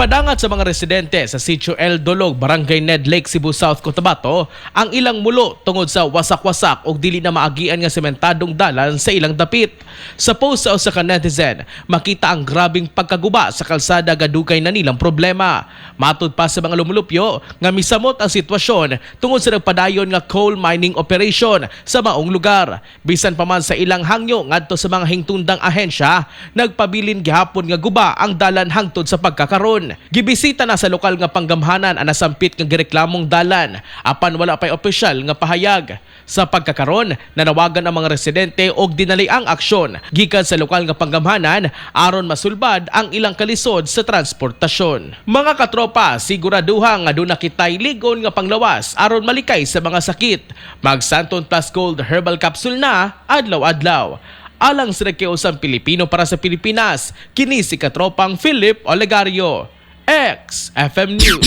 Gipadangat sa mga residente sa Sitio El Dolog, Barangay Ned Lake, Cebu South, Cotabato ang ilang mulo tungod sa wasak-wasak o dili na maagian nga sementadong dalan sa ilang dapit. Sa post sa usa ka netizen, makita ang grabing pagkaguba sa kalsada nga dugay na nilang problema. Matud pa sa mga lumulupyo nga misamot ang sitwasyon tungod sa nagpadayon nga coal mining operation sa maong lugar. Bisan pa man sa ilang hangyo ngadto sa mga hingtundang ahensya, nagpabilin gihapon nga guba ang dalan hangtod sa pagkakaron. Gibisita na sa lokal nga panggamhanan ang nasampit nga gireklamong dalan apan wala pay opisyal nga pahayag. Sa pagkakaron, nanawagan ang mga residente og dinali ang aksyon gikan sa lokal nga panggamhanan aron masulbad ang ilang kalisod sa transportasyon. Mga katropa, siguraduha nga duna kitay ligon nga panglawas aron malikay sa mga sakit. Mag Santon Plus Gold Herbal Capsule na adlaw-adlaw. Alang sa nagkiusang Pilipino para sa Pilipinas, kini si katropang Philip Olegario. XFM News.